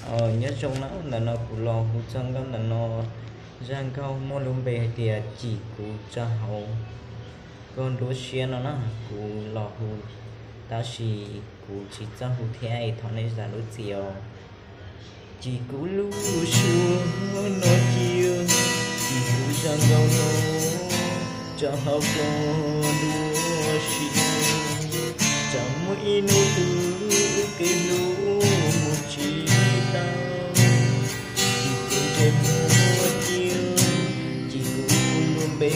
Nyob zoo na, ntawm no kuv los hu txoj nkauj ntawm no, zaj nkauj muaj lub npe hais tias Cim kuv tso hauv koj nruab siab no na, kuv los hu, tab sis kuv tsis txawj hu thiab es thov nej zam lub txim os. Cim kuv lub suab no cia, cim kuv zaj nkauj no tso hauv koj nruab siab, tsam muaj ib hnub twg kev hlub mus tsis tau. Cim kuv ntsej muag cia, cim kuv lub npe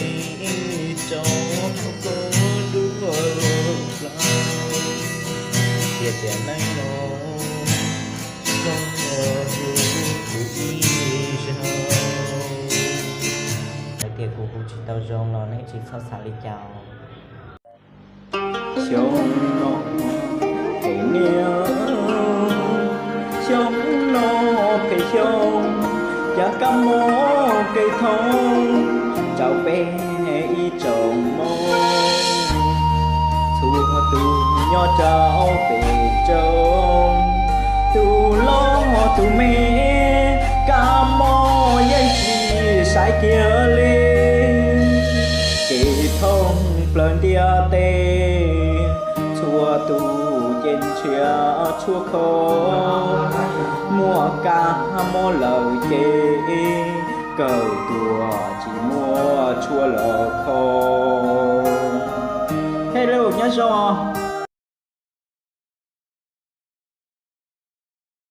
tso hauv koj nruab plaub. Tias tiam neej no koj hlub kuv ib zaug. Hais tias kuv hu tsis tau zoo los nej tsis txhob xav li cas. Xyoo no phem niaj, xyoo no phem xyoo, cas kab mob kev thoob rau peb ib tsoom Hmoob. Txhua tus nyob rau pem roob, tus loj tus me, kab mob yeej tsis saib kiag li. Kev thoob plaws ntiaj teb, txhua tus ces nrhiav tshuaj kho, muaj kab mob lawm ces kawm tuaj tsis muaj tshuaj los kho. Hello, nyob zoo os.